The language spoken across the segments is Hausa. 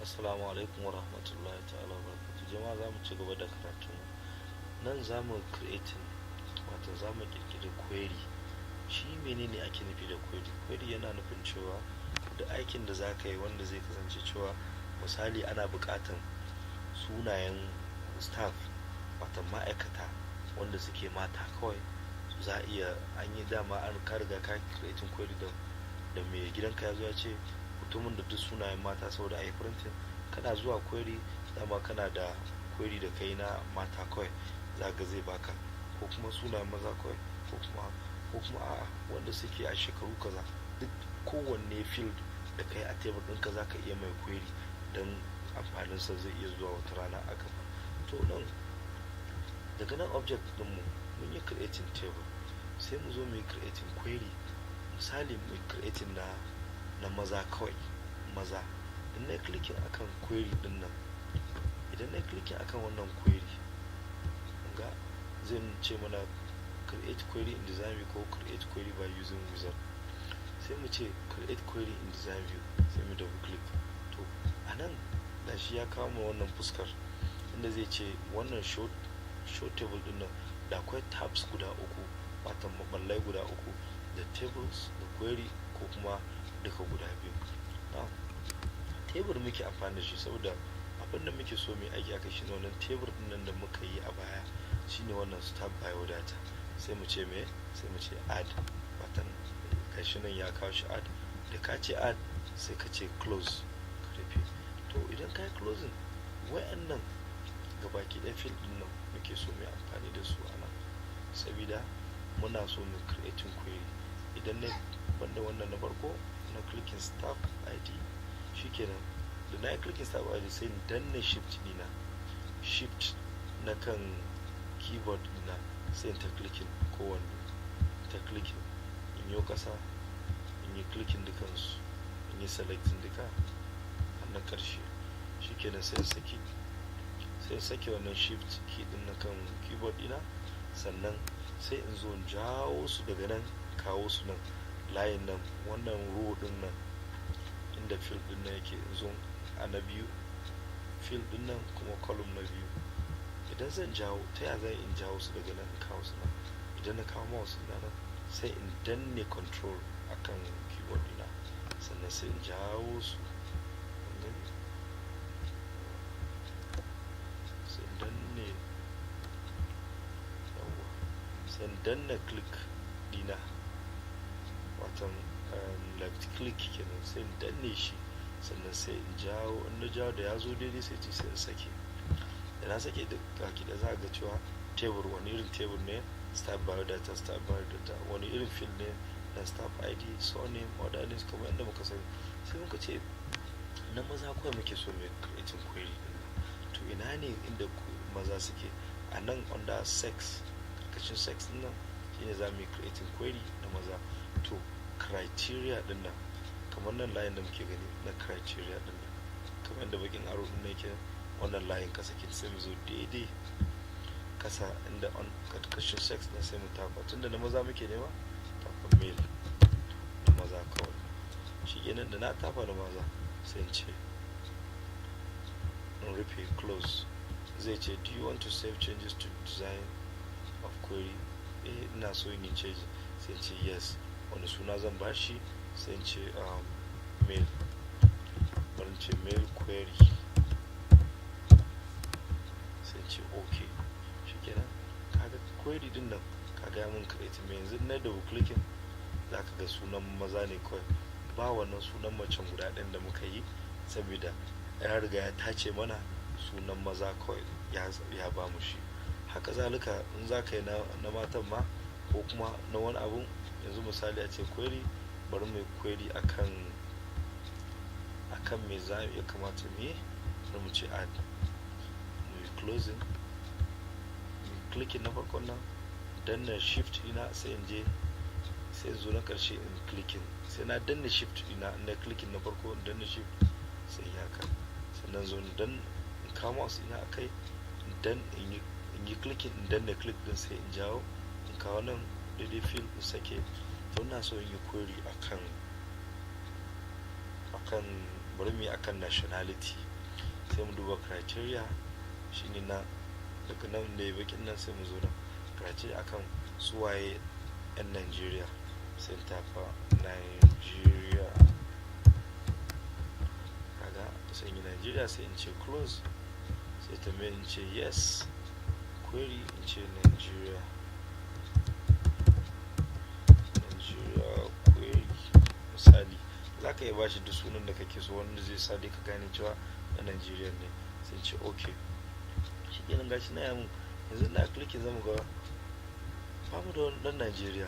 Assalamu alaikum wa rahmatullahi ta'ala wa barakatuh. Jama'a, za mu ci gaba da karatun nan. Za mu creating, wato za mu ƙirƙiri query. Shi menene ake nufi da query? Query yana nufin cewa da aikin da za ka yi wanda zai kasance cewa, misali, ana buƙatan sunayen staff, wato ma'aikata wanda suke mata kawai. Za a iya an yi dama, an ka riga ka creating query da mai gidanka ya zo ya ce mutumin da duk sunayen mata saboda a yi printing. Kana zuwa query, dama kana da query da kai na mata kawai, za ga zai baka, ko kuma sunayen maza kawai, ko kuma a'a, wanda suke a shekaru kaza. Duk kowanne field da kai a table ɗinka za ka iya mai query don amfaninsa zai iya zuwa wata rana a gaba. To, nan daga nan object ɗinmu mun yi creating table, sai mu zo mu yi creating query. Misali, mu yi creating na maza kawai, maza. In na clicking akan query din nan, idan na clicking akan wannan query, ga zai ce mana "Create query in design view" ko "Create query by using wizard". Sai mu ce "Create query in design view", sai mu double click. To, a nan da shi ya kawo mu wannan fuskar inda zai ce wannan show table din nan da akwai tabs guda uku, wato maballai guda uku, da tables da query ko kuma duka guda biyu. Na tebur muke amfani da shi saboda abin da muke so mu aiki akai shine wannan tebur din nan da muka yi a baya, shine wannan staff biodata. Sai mu ce me? Sai mu ce add. Watan gashi nan ya kawo shi add. Da ka ce add, sai ka ce close, ka rufe. To, idan ka yi closing, wayannan gabaki ɗaya field din nan muke so mu amfani da su a nan, saboda muna so mu creating query. Idan na banda wannan na farko, na clicking staff ID, shikenan. Da na yi clicking staff ID, sai in danna shift dina, shift na kan keyboard dina, sai in ta clicking kowanne, ta clicking, in yi kasa, in yi clicking dukansu, in yi selecting duka har na karshe. Shikenan, sai in saki wannan shift key din na kan keyboard dina. Sannan sai in zo in jawo su daga nan, kawo su nan layin nan, wannan row din nan inda field din nan yake. In zo a na biyu field din nan, kuma column na biyu. Idan zan jawo, ta ya zan in jawo su daga nan in kawo su nan? Idan na kawo mouse ina nan, sai in danne control akan keyboard dina, sannan sai in jawo su. Gani, sai in danne, yawwa, sai in danna click dina, watan left click kenan, sai in danne shi, sannan sai in jawo. In na jawo, da ya zo daidai, sai sai in sake. Da na sake da kaki da za ga cewa tebur, wani irin tebur ne? Staff biodata. Staff biodata wani irin field ne? Na staff ID, surname, other names, kamar yadda muka sani. Sai muka ce na maza kawai muke so mai creating query din. To, ina ne inda maza suke? A nan under sex, karkashin sex din nan shine za mu yi creating query na maza. To, criteria din nan, kamar nan layin da muke gani na criteria din nan, kamar yadda bakin arrow din yake, wannan layin kasa ke. Sai mu zo daidai kasa inda on karkashin sex na, sai mu tafa. Tunda na maza muke nema, tafa male, na maza kawai. Shi kenan, da na tafa na maza, sai in ce in rufe, close. Zai ce, "Do you want to save changes to design of query?" Eh, ina so in yi change. Sai in ce yes. Wani suna zan bashi? Sai in ce male, bari in ce male query, sai in ce ok. Shikenan, kaga query din nan, kaga ya mun create mai. Yanzu na double clicking, za ka ga sunan maza ne kawai, ba wannan sunan macen guda ɗin da muka yi, saboda ya riga ya tace mana sunan maza kawai, ya ba mu shi. Haka zalika in za ka yi na matan ma, ko kuma na wani abun. Yanzu misali a ce query, bari mu yi query akan me za ya kamata mu yi? Bari mu ce add, mu yi closing, mu clicking na farkon nan, danna shift ina, sai in je, sai zo na karshe in clicking, sai na danna shift ina na clicking na farko, in danna shift, sai haka. Sannan zo dan in kawo mouse ina akai, dan in yi clicking, in danna click din, sai in jawo, in kawo nan daidai field, in sake. To, ina so in yi query akan, bari mu yi akan nationality. Sai mu duba criteria, shine na daga nan da ya bakin nan. Sai mu zo nan, criteria akan suwaye 'yan Nigeria. Sai tafa Nigeria. Kaga sai yi Nigeria, sai in ce close. Sai ta mai in ce yes, query, in ce Nigeria, Nigeria query. Misali, za ka iya bashi duk sunan da kake so wanda zai sa dai ka gane cewa na Nigeria ne. Sai ce ok. Shi kenan, gashi na yamu. Yanzu na clicking, zamu ga ba mu da wani dan Nigeria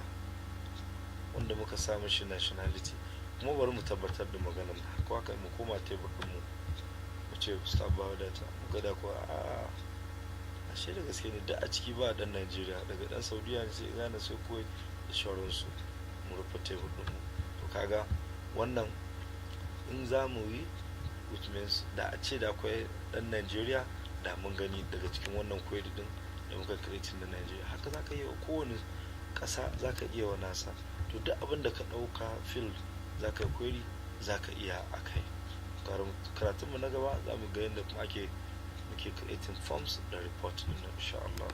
wanda muka sa mishi nationality. Kuma bari mu tabbatar da maganar ko haka. Mu koma table din mu, mu ce staff biodata, mu ga da ko a ashe da gaske ne da a ciki ba dan Nigeria. Daga dan Saudiya ne, sai Ghana, sai Kuwait da sauransu. Mu rufe table din mu. To, kaga wannan in za mu yi, which means da a ce da akwai dan Nigeria, da mun gani daga cikin wannan query din da muka creating na Nigeria. Haka za ka yi wa kowane ƙasa, za ka iya wa nasa. To, duk abin da ka ɗauka field za ka yi query, za ka iya a kai. Karatunmu na gaba za mu ga yadda kuma ake muke creating forms da report din, insha Allah.